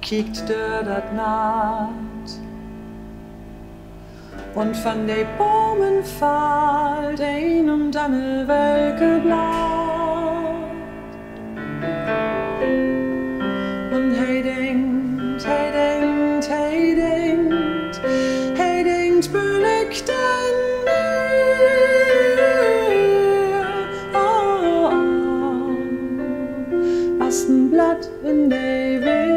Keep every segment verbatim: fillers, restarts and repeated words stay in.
Kiekt dör dat Natt un van de Bomen fallt een üm dann e welke Blatt. Un he denkt, he denkt, he denkt, he denkt, bün ik denn hier? Oh, as en Blatt in de Wind.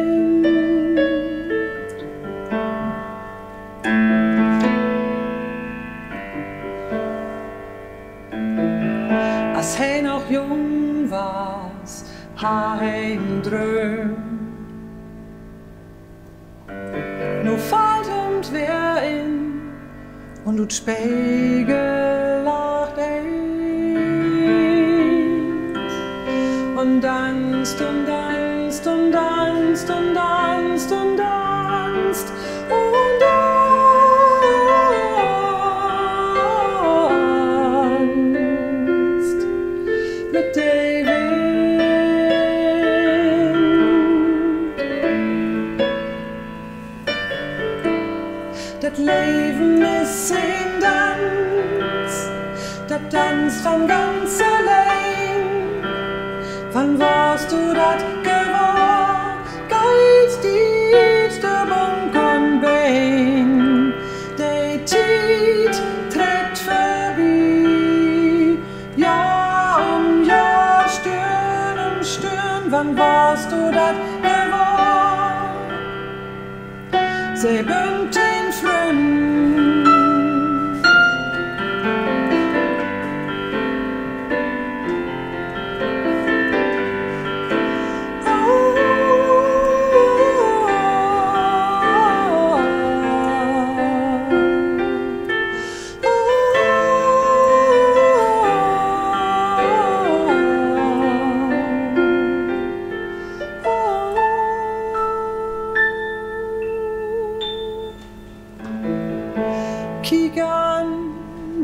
As he noch jung was, harr he en Droom. Nu fallt hem't weer in, un ut Spegel lacht he. Un danzt un danzt un danzt un danzt un danzt un danzt mit de Wind. Dat Leven is en Danz, dat danzt von ganz alleen. Wann worrst du dat gewahr? Geiht di dör Mark un Been, de Tiet treckt vörbi. Johr üm Johr, Stünn üm Stünn, wann worrst du dat gewahr? Se bünt en Frünn. Kiek an,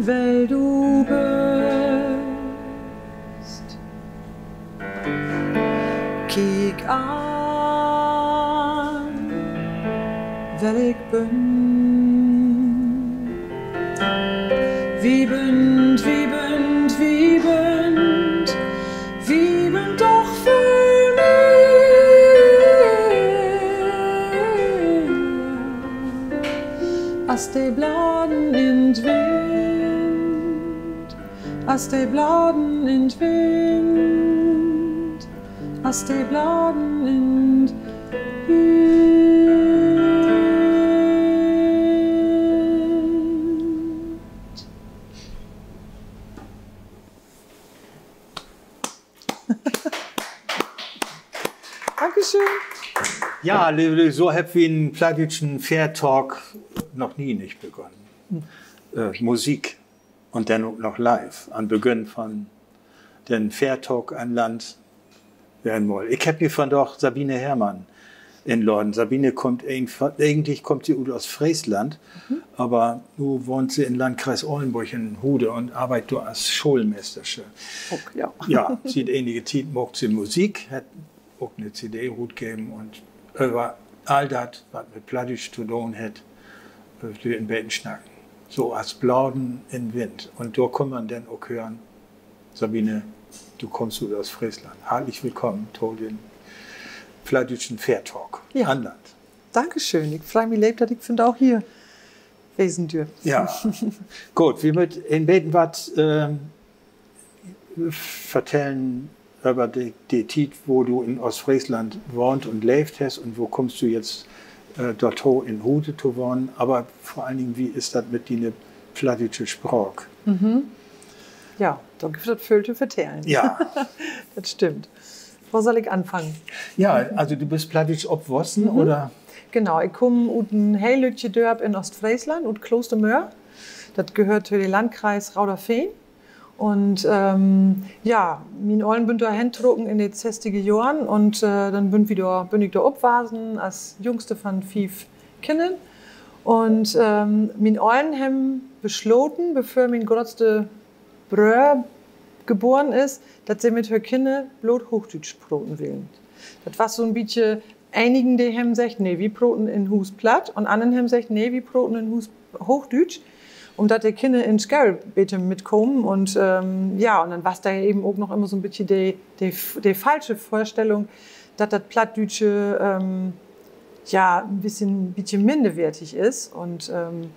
well du büst. Kiek an, well ik bün. Wi bünt, wi bünt, wi bünt, wi bünt doch vör mi as de Bladen in't Wind, as de Bladen in't Wind, as de Bladen in't Wind. Dankeschön. Ja, leve Lüüd, so hebbt wi en plattdüütschen Fährtalk noch nie nich begonnen. Äh, Musik un denn ok noch live an Beginn von den Fährtalk an Land. Weer mal. Ik hebb mi vondaag Sabine Hermann inladen. Sabine kummt eenf-, egentlich kummt se ut Oostfreesland, aver nu wahnt se in Landkreis Ollnborg in Hude un arbeidt dor as Schoolmeestersche. Ja, siet enige Tiet maakt se Musik, hett ok 'ne C D rutgeven un över all dat, wat mit Plattdüütsch to doon hett, wüllt wi en beten snacken. So as Bladen in'n Wind. Un dor kann man denn ok hören, Sabine, du kummst ut Oostfreesland. Hartlich willkamen to den plattdüütschen Fährtalk an Land. Dankeschön. Ik frei mi leep, dat ik vondaag hier wesen dörf. Ja. Goot, wi mööt en beten wat, ähm, vertellen över de, de Tiet, wo du in Oostfreesland wahnt un leevt hest un wo kummst du jetzt, äh, dorto, in Hude to wahnen. Aver vör allen Dingen, wo is dat mit diene plattdüütsche Spraak? Ja, dor gifft dat völ to vertellen. Ja. Dat stimmt. Wo sall ik anfangen? Ja, also du büst plattdüütsch opwussen, oder? Genau, ik kumm ut en heel lüttje Dörp in Oostfreesland, ut Kloostermoor. Dat gehöört to de Landkreis Gauderfehn. Un, ähm, ja, mien Ollen bünt dor hentrucken in de sesstige Johren un, äh, denn bünt wi dor, bün ik dor opwussen as jüngste von fief Kinnern. Un, ähm, mien Ollen hebben besloten, bevör mien grootste Bröer geboren is, dat se mit hör Kinner bloot Hoochdüütsch proten willen. Dat was so 'n bietje Enigen, de hebbt seggt: Nee, wi proten in Huus Platt. Un annern hebbt seggt: Nee, wi proten in Huus Hoochdüütsch. Umdat de Kinner in School beter mitkamen. Un, ähm, ja, un denn was dor even ok noch immer so 'n bitje de, de, de falsche Vörstellung, dat dat Plattdüütsche, ähm, ja, 'n bitje, bitje minnerwertig is. Un, ähm,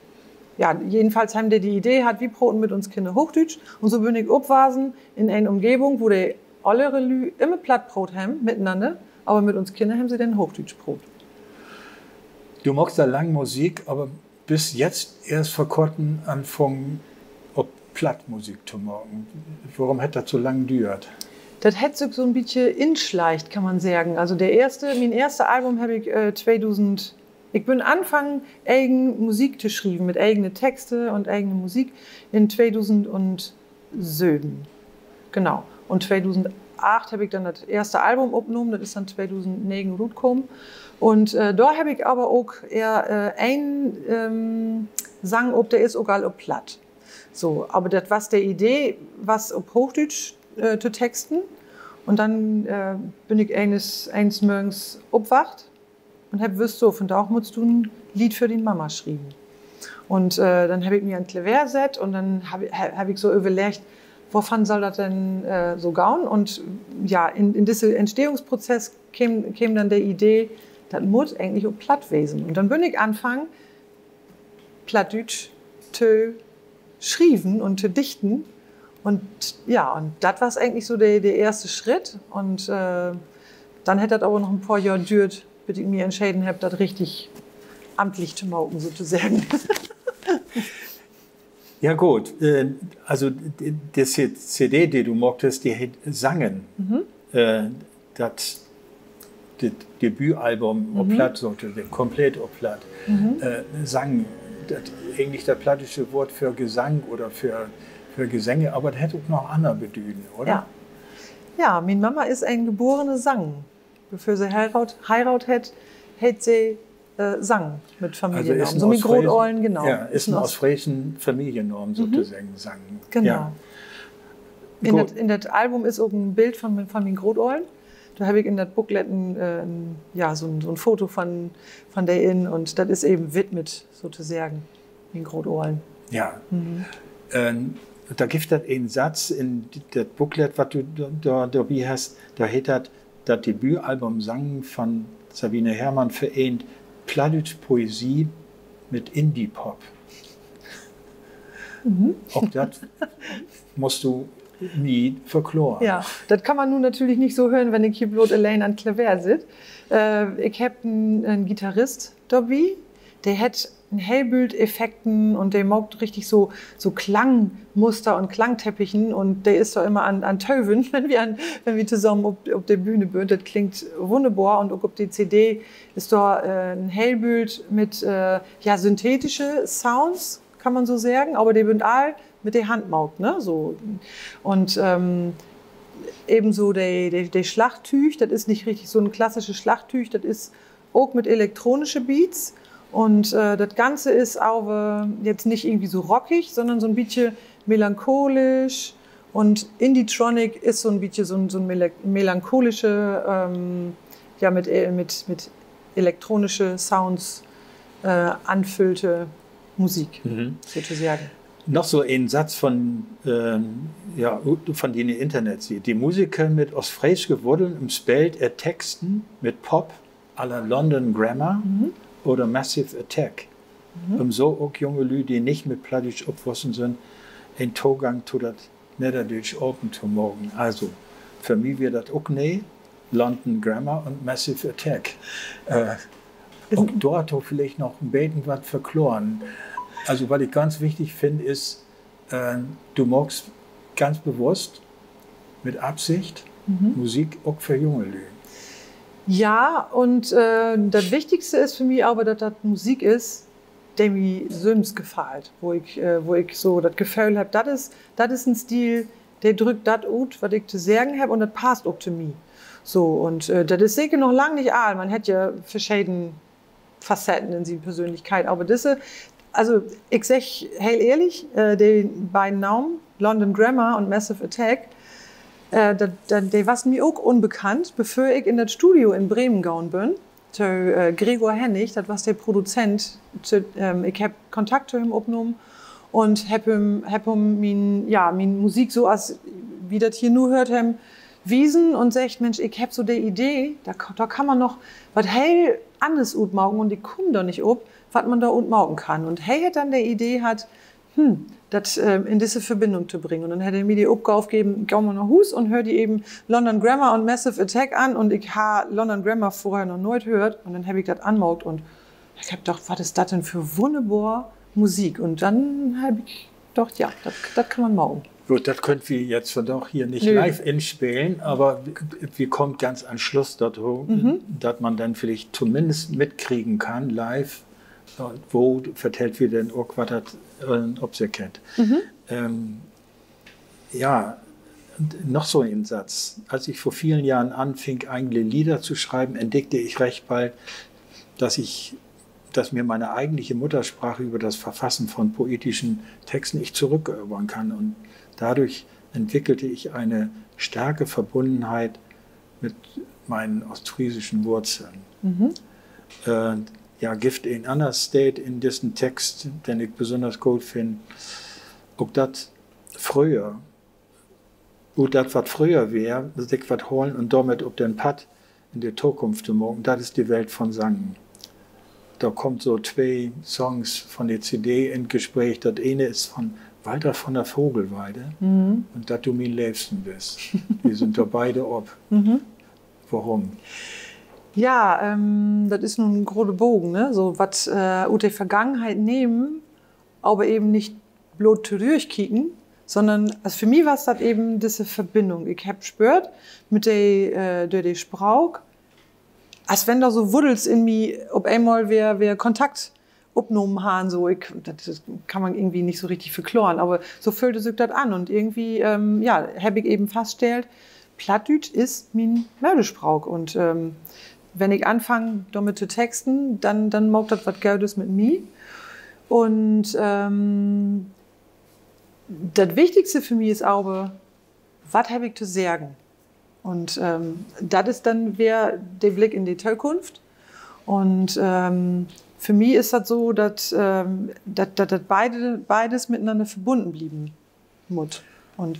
ja, jedenfalls hebbt de de Idee hatt, wi proten mit uns Kinner Hoochdüütsch. Un so bün ik opwussen in en Umgevung, wo de ollere Lüüd immer Platt proot hebbt mit'nanner, aver mit uns Kinner hebbt se denn Hoochdüütsch proot. Du maakst al lang Musik, aver büst jetzt eerst vör korten anfungen, op Platt Musik to maken. Worüm hett dat so lang düert? Dat hett sük so 'n bitje insleekt, kann man seggen. Also de eerste, mien eerste Album heff ik, äh, tweedusend, ik bün anfungen, egen Musik to schrieven, mit egene Texte un egene Musik in tweedusend un söven. Genau. Un tweedusend acht heff ik denn dat eerste Album opnahmen, dat is denn tweedusend negen rutkamen. Un, äh, dor heff ik aver ok ehr, äh, een, ähm, Sang op, de is ok al op Platt. So, aver dat was de Idee, was op Hoochdüütsch, äh, to texten. Un denn, äh, bün ik eens, eens Mörgens opwacht un heff wüsst, so, vandaag muttst du en Leed för dien Mama schrieven. Un, äh, denn heff ik mi an 't Klaveer sett un denn heff, he-, heff ik so överleggt, wovan sall dat denn, äh, so gahn? Un ja, in, in disse Entstehungsprozess keem, keem denn de Idee, dat mutt egentlich op Platt wesen. Un denn bün ik anfungen, Plattdüütsch to schrieven un to dichten. Un ja, un dat was egentlich so de, de eerste Schritt. Un, äh, denn hett dat aver noch en poor Johr düert, bit ik mi entscheden heff, dat richtig amtlich to maken, sotoseggen. Ja, goot. Äh, also, de, de C-, C D, de du maakt hest, de heet Sangen. Äh, dat, dat Debütalbum op Platt, so, de, de komplett op Platt. Äh, Sangen, dat egentlich dat plattdüütsche Woort för Gesang oder för, för Gesänge, aver dat hett ok noch anner Bedüden, oder? Ja. Ja, mien Mama is en geborene Sang. Bevör se heiraadt, heiraadt hett, heet se, äh, Sang mit Familiennaam. So mien Grootollen, genau. Ja, is en oostfreeschen Familiennaam sotoseggen, Sang. Genau. In dat, in dat Album is ok en Bild von, von mien Grootollen. Dor heff ik in dat Booklet en, äh, en, ja, so 'n, so 'n Foto von, von de in un dat is even widmet sotoseggen mien Grootollen. Ja. Dor gifft dat en Satz in dat Booklet, wat du dor, dorbi hest, dor heet dat, dat Debütalbum Sangen von Sabine Hermann vereent plattdüütsch Poesie mit Indie-Pop. Ok dat musst du mi verkloren. Ja, dat kann man nu natürlich nich so hören, wenn ik hier bloot alleen an 't Klaveer sitt. Äh, ik heff en, en Gitarrist dorbi, de hett en heel Bült Effekten un de maakt richtig so, so Klangmuster un Klangteppichen un de is dor immer an, an Töven, wenn wi an, wenn wi tosamen op, op de Bühne bünt. Dat klingt wunnerbor un ok op de C D is dor, äh, en heel Bült mit, äh, ja, synthetische Sounds, kann man so seggen, aver de bünt all mit de Hand maakt, ne? So. Un, ähm, even so de, de, de Slagtüüg, dat is nich richtig so 'n klassische Slagtüüg, dat is ok mit elektronische Beats. Un, äh, dat Ganze is aver jetzt nich irgendwie so rockig, sonnern so 'n bietje melancholisch. Un Indietronic is so 'n bietje so 'n, so 'n mele-, melancholische, ähm, ja, mit, äh, mit, mit elektronische Sounds, äh, anfüllte Musik, sotoseggen. Noch so en Satz von, ähm, ja, von diene Internetsiet. De Musiker mit oostfreesch Wuddeln ümspeelt ehr Texten mit Pop à la London Grammar oder Massive Attack, üm so ok junge Lüüd, de nich mit Plattdüütsch opwussen sünd, en Togang to dat Nedderdüütsch apen to maken. Also, för mi weer dat ok nee, London Grammar un Massive Attack. Äh, ok dorto villicht noch en beten wat verkloren. Also, wat ik ganz wichtig finn, is, äh, du maakst ganz bewusst, mit Absicht, Musik ok för junge Lüüd. Ja, un, äh, dat Wichtigste is för mi aver, dat dat Musik is, de mi sülvst gefallt, wo ik, äh, wo ik so dat Geföhl hebb, dat is, dat is en Stil, de drückt dat ut, wat ik to seggen hebb, un dat passt ok to mi. So, un, äh, dat is seker noch lang nich all. Man hett ja verscheden Facetten in sien Persönlichkeit, aver disse, also, ik segg heel ehrlich, äh, de beiden Namen, London Grammar un Massive Attack, äh, dat, dat, de wassen mi ok unbekannt, bevör ik in dat Studio in Bremen gahn bün. to Gregor Hennig, dat was de Produzent. Ik heff Kontakt to hum opnahmen un heff hum mien, ja, mien Musik, so as wi dat hier nu höört hebbt, wiesen un seggt: Mensch, ik heff so de Idee, dor kann man noch wat heel anners ut maken un ik kumm dor nich op, wat man dor ut maken kann. Un he hett denn de Idee hatt, dat in disse Verbinnung to bringen. Un denn hett he mi de Opgaav geven: Gah mal na Huus un höör di even London Grammar un Massive Attack an. Un ik harr London Grammar vörher noch nooit höört. Un denn heff ik dat anmaakt un ik heff dacht: Wat is dat denn för wunnerbor Musik? Un denn heff ik dacht: Ja, dat kann man maken. Goot, dat köönt wi jetzt vandaag hier nich live inspelen, aver wi kaamt ganz an'n Sluss dorto, dat man denn villicht tominnst mitkriegen kann, live, wo vertellt wi denn ok, wat dat op sik hett. Ja, noch so en Satz. Als ich vor vielen Jahren anfing, eigene Lieder zu schreiben, entdeckte ich recht bald, dass ich, dass mir meine eigentliche Muttersprache über das Verfassen von poetischen Texten nicht zurückerobern kann. Und dadurch entwickelte ich eine starke Verbundenheit mit meinen ostfriesischen Wurzeln. Äh, ja, gifft en anner Steed in dissen Text, den ik besünners goot finn. Ok dat fröher, ut dat, wat fröher weer, sik wat holen un dormit op den Padd in de Tokunft to maken, dat is de Welt von Sangen. Dor kaamt so twee Songs von de C D in't Gespreek. Dat ene is von Walter von der Vogelweide un Dat du mien Leevsten büst. De sünd dor beide op. Worüm? Ja, dat is nu en grote Bogen, ne? So wat ut de Vergangenheit nehmen, aver even nich bloot torüggkieken, sonnern, also för mi was dat even disse Verbinnung. Ik heff spöört, mit de, dör de Spraak, as wenn dor so Wuddels in mi op eenmal weer, weer Kontakt opnahmen harrn, so, ik, dat kann man irgendwie nich so richtig verkloren, aver so föhlt sük dat an. Un irgendwie, ja, heff ik even faststellt, Plattdüütsch is mien Moderspraak. Un wenn ik anfang, dormit to texten, denn, denn maakt dat wat Godes mit mi. Un dat Wichtigste för mi is aver, wat heff ik to seggen? Un dat is denn weer de Blick in de Tokunft. Un för mi is dat so, dat, dat, dat, dat beide, beides mitenanner verbunnen blieven mutt. Un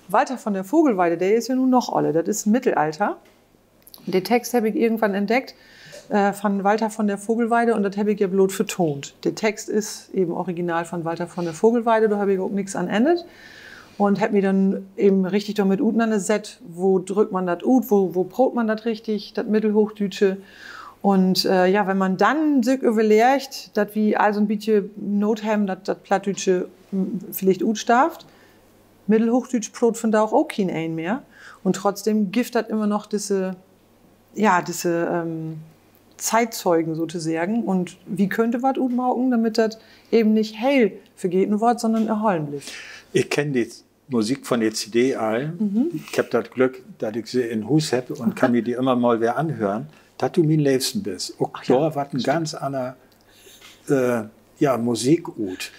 Walter von der Vogelweide, de is ja nu noch oller, dat is Middelalter. De Text heff ik irgendwann entdeckt von Walter von der Vogelweide un dat heff ik ja bloot vertoont. De Text is even original von Walter von der Vogelweide, dor heff ik ok nix an ännert. Un heff mi denn even richtig dormit utenannersett, wo drückt man dat ut, wo, wo proot man dat richtig, dat Middelhoochdüütsche. Un ja, wenn man denn sük överleggt, dat wi all so 'n bietje Noot hebben, dat dat Plattdüütsche villicht utstarvt. Middelhoochdüütsch proot vandaag ok kien een mehr. Un trotzdem gifft dat immer noch disse, ja, disse Zeitzeugen sotoseggen. Un wi köönt wat utmaken, dormit dat even nich heel vergeten word, sonnern erholen blifft. Ik kenn de Musik von de C D all. Ik heff dat Glück, dat ik se in Huus heff un kann mi de immer mal weer anhören. Dat du mien Leevsten büst. Ok dor warrt en ganz anner, ja, Musik ut.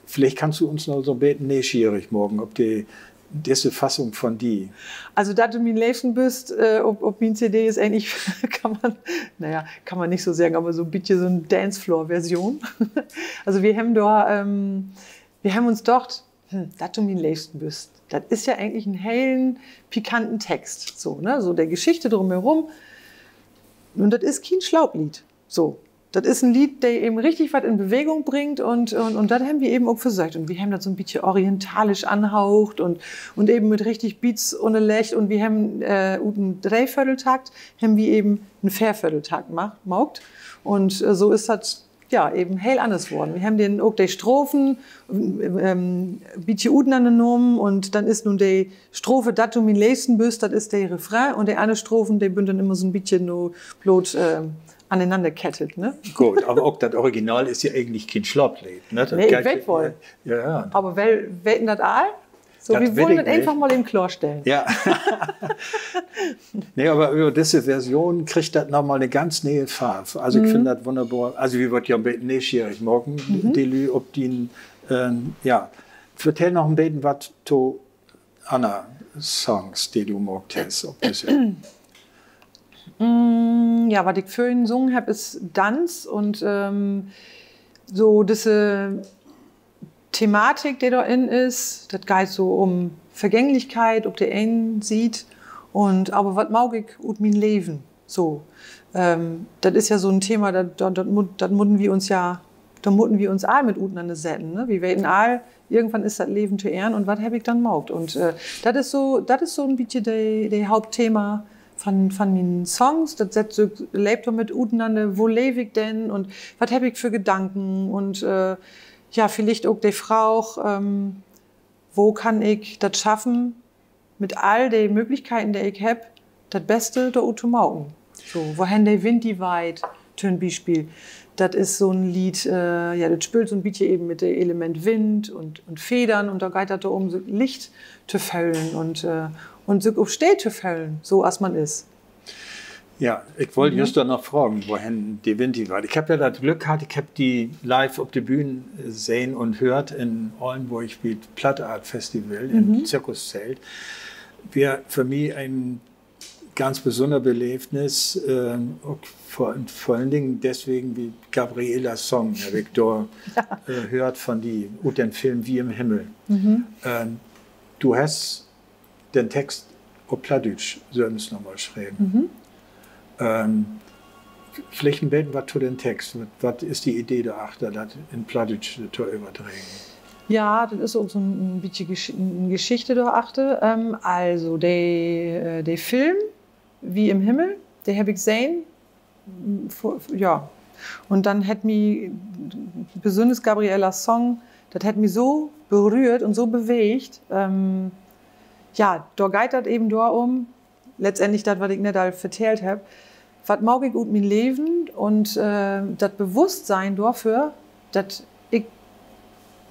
Villicht kannst du uns noch so 'n beten neeschierig maken op de, disse Fassung von di. Also, Dat du mien Leevsten büst op, op mien C D is egentlich, kann man, na ja, kann man nich so seggen, aver so 'n bietje so 'n Dancefloor-Version. Also, wi hebben dor, wi hebben uns docht, Dat du mien Leevsten büst, dat is ja egentlich en helen pikanten Text, so, ne? So de Geschichte drumherum. Un dat is kien Slaaplied. So, dat is en Lied, de even richtig wat in Bewegung bringt un, un dat hebben wi even ok versöcht. Un wi hebben dat so 'n bietje orientalisch anhaucht un, un even mit richtig Beats ünnerleggt. Un wi hebben ut en Dreevierdeltakt hebben wi even en Veervierdeltakt maakt. Un so is dat ja, even heel anners worrn. Wi hebben denn ok de Strophen bietje utenanner nahmen un denn is nu de Stroph, Dat du mien Leevsten büst, dat is de Refrain un de anner Strophen, de bünt denn immer so 'n bietje nu bloot anenanner kettelt, ne? Goot, aver ok dat Original is ja egentlich kien Slaaplied, ne? Nee, ik weet woll. Aver well weten dat all? So, wi wullen dat eenfach mal even kloorstellen. Nee, aver över disse Version kriggt dat noch mal 'ne ganz ne'e Farv. Also, ik finn dat wunnerbor. Also, wi wüllt ja 'n beten neeschierig maken, de Lüüd op dien, ja. Vertell noch en beten wat to anner Songs, de du maakt hest op disse Mm, ja, wat ik vörhen sungen hebb, is Danz un, ähm, so disse Thematik, de dor in is, dat geiht so um Vergänglichkeit op de een Siet un, aver wat maak ik ut mien Leven? So, ähm, dat is ja so 'n Thema, dat, dat, dat mutt, dat mutten wi uns ja, dor mutten wi uns all mit utenannersetten, ne? Wi weten all, irgendwann is dat Leven to Enn un wat hebb ik denn maakt? Un, äh, dat is so, dat is so 'n bietje de, de Hauptthema van, van mien Songs. Dat sett sük leep dormit utenanner, wo leev ik denn un wat hebb ik för Gedanken un, äh, ja, villicht ok de Fraag, ähm, wo kann ik dat schaffen, mit all de Mööglichkeiten, de ik hebb, dat Beste dor ut to maken? So, Wohen de Wind di weiht, to'n Bispeel. Dat is so 'n Leed, äh, ja, dat speelt so 'n bietje even mit de Element Wind un, un Federn un dor geiht dat dorum, sük licht to föhlen un, äh, un sük ok stell to föhlen, so as man is. Ja, ik wull jüst dor noch fragen, Wohen de Wind di weiht. Ik hebb ja dat Glück hatt, ik hebb di live op de Bühn sehn un höört in Ollnborg bi't Platt Art Festival in Zirkuszelt. Weer för mi en ganz besünner Beleevnis, ähm, ok vör, vör allen Dingen deswegen, wiel Gabriela Song heff ik dor, äh, höört von di, ut den Film Wie im Himmel. Ähm, du hest den Text op Plattdüütsch sülvst noch mal schreven. Ähm, villicht en beten wat to den Text. Wat, wat is de Idee dorachter, dat in Plattdüütsch to överdregen? Ja, dat is ok so 'n, 'n bietje Gesch-, 'n Geschichte dorachter. Ähm, also, de, äh, de Film Wie im Himmel, de heff ik sehn. Ja. Un denn hett mi, besünners Gabriela Song, dat hett mi so berührt un so beweegt. Ähm, ja, dor geiht dat even dorum, letztendlich dat, wat ik nett al vertellt hebb, wat maak ik ut mien Leven un, äh, dat Bewusstsein dorför, dat ik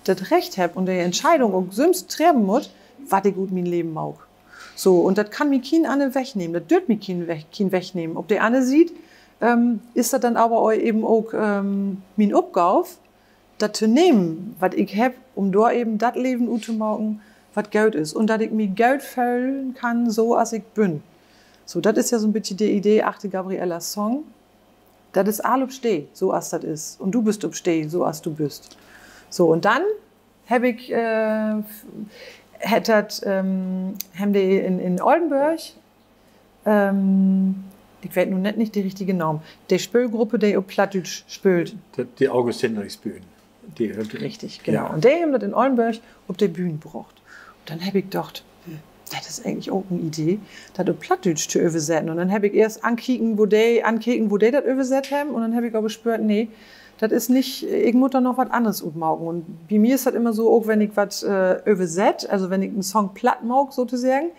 dat Recht hebb un de Entscheidung ok sülvst treffen mutt, wat ik ut mien Leven maak. So, un dat kann mi kien anner wegnehmen, dat dürv mi kien weg-, kien wegnehmen. Op de anner Siet, ähm, is dat denn aver even ok, ähm, mien Opgaav, dat to nehmen, wat ik hebb, um dor even dat Leven ut to maken, wat goot is. Un dat ik mi goot föhlen kann, so as ik bün. So, dat is ja so 'n bietje de Idee achter Gabriela Song. Dat is all op Stee, so as dat is. Un du büst op Stee, so as du büst. So, un denn heff ik, äh, hett dat, ähm, hebbt de in, in Oldenborg, ähm, ik weet nu nett nich de richtige Naam, de Spöölgruppe, de op Plattdüütsch spöölt. Dat, de August-Hinrichs-Bühn. Richtig, genau. Un de hebbt dat in Oldenborg op de Bühn brocht. Un denn heff ik dacht, dat is egentlich ok en Idee, dat op Plattdüütsch to översetten. Un denn heff ik eerst ankeken, wo de, ankeken, wo de dat översett hebbt. Un denn heff ik aver spöört, nee, dat is nich, ik mutt dor noch wat anners ut maken. Un bi mi is dat immer so, ok wenn ik wat, äh, översett, also wenn ik en Song platt maak sotoseggen,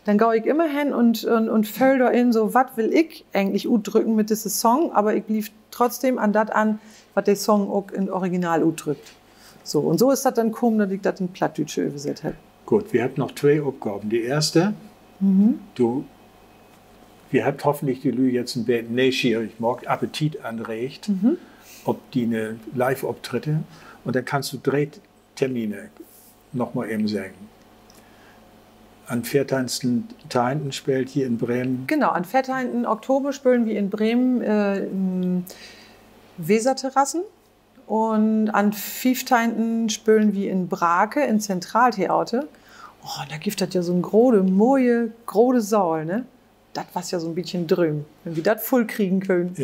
denn gah ik immer hen un, un, un föhl dor in, so, wat will ik egentlich utdrücken mit disse Song, aver ik glööv trotzdem an dat an, wat de Song ok in Original utdrückt. So, un so is dat denn kamen, dat ik dat in Plattdüütsche översett heff. Goot, wi hebbt noch twee Opgaven. De eerste, du, wi hebbt hoffentlich de Lüüd jetzt en beten neeschierig maakt, Appetit anreegt op diene Live-Optritte. Un denn kannst du dree Termine noch mal even seggen. An veerteihnten Teihnten speelt ji in Bremen. Genau, an veerteihnten Oktober spölen wi in Bremen, äh, in Weserterrassen. Un an fiefteihnten spölen wi in Brake in Zentraltheater. Oh, dor gifft dat ja so 'n grote, moje, grote Saal, ne? Dat was ja so 'n bietjen Drööm, wenn wi dat vull kriegen köönt.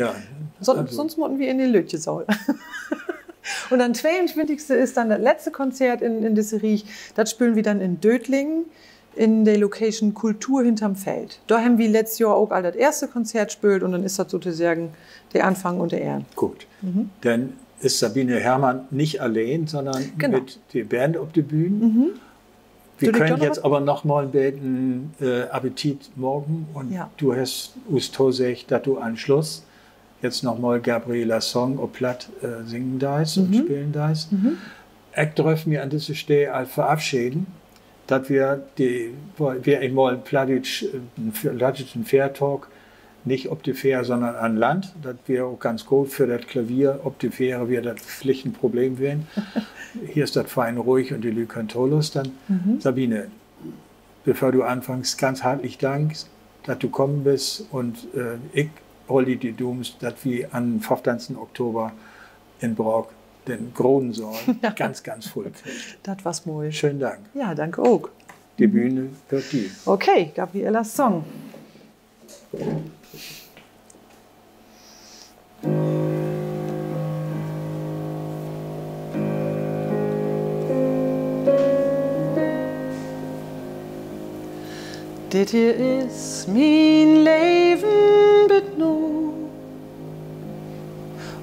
Sünst mutten wi in de lüttje Saal. Un an'n tweeuntwintigste is denn dat letzte Konzert in, in disse Rieg. Dat spölen wi denn in Dötlingen in de Location Kultur hinterm Feld. Dor hebbt wi letzt Johr ok al dat eerste Konzert spöölt un denn is dat sotoseggen de Anfang un de Enn. Goot. Denn is Sabine Hermann nich alleen, sonnern mit de Band op de Bühn. Wi köönt jetzt aver noch mal en beten, äh, Appetit maken un du hest us toseggt, dat du an'n Sluss jetzt noch mal Gabriela Song op Platt, äh, singen deist un spelen deist. Ik dröff mi an disse Steed al verafscheden, dat wi de, wi eenmal plattdüütsch, äh, en plattdüütschen Fährtalk, nich op de Fähr, sonnern an Land. Dat weer ok ganz goot för dat Klavier. Op de Fähr weer dat villicht en Problem ween. Hier is dat fein ruhig un de Lüüd köönt tolustern. Sabine, bevör du anfangst, ganz hartlich Dank. dat du kamen büst, un ik hool di de Dumen, dat wi an'n föffteihnten Oktober in Braak den groten Saal ganz, ganz vull kriegt. Dat was moi. Schönen Dank. Ja, danke ok. De Bühn höört di. Okay, Gabriellas Song. Dit hier is mien Leven bit nu,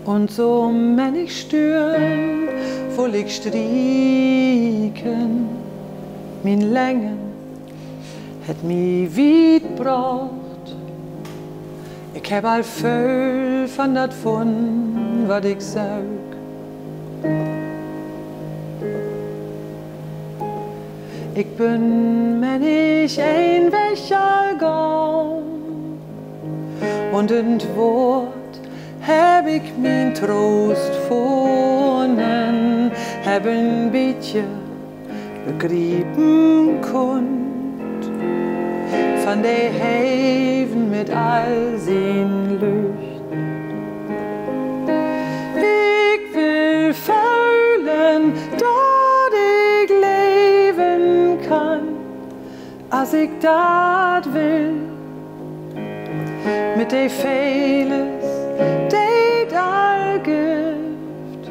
un so männig Stünn wull ik strieken. Mien Lengen hett mi wiet brocht. Ik hebb al vööl van dat funnen, wat ik söök. Ik bün männig een Weg al gahn, un in't Woort hebb ik mien Troost funnen, hebb en bietje begriepen kunnt van de Heven mit all sien Lücht. Ik will föhlen, dat ik leven kann, as ik dat will, mit de Veles, de 't all gifft.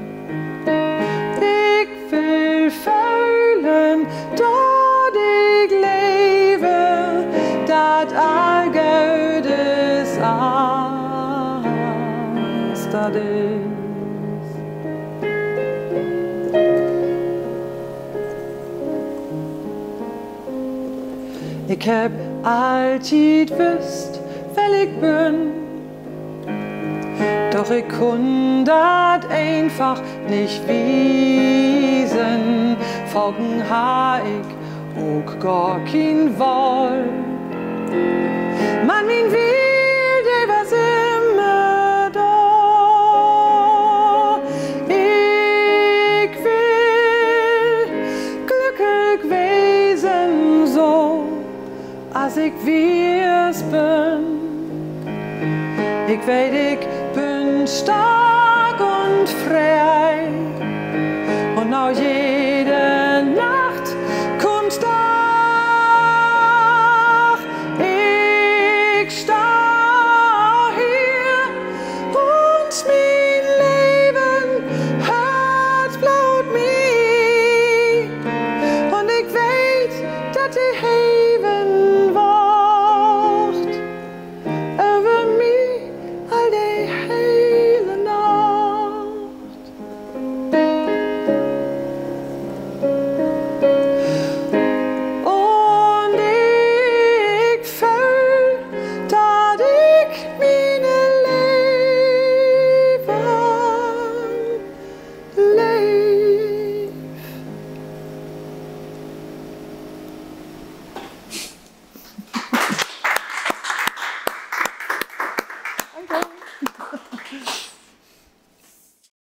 Ik will föhlen, dat ik leve, dat all goot is, as dat is. Ik hebb alltied wüsst, well ik bün, doch ik kunn dat eenfach nich wiesen. Faken harr ik ok gor kien Wahl. Man mien Wiel, de was immer dor. Ik will glückelk wesen, so as ik wiss bün. Ik weet, ik bün stark un free.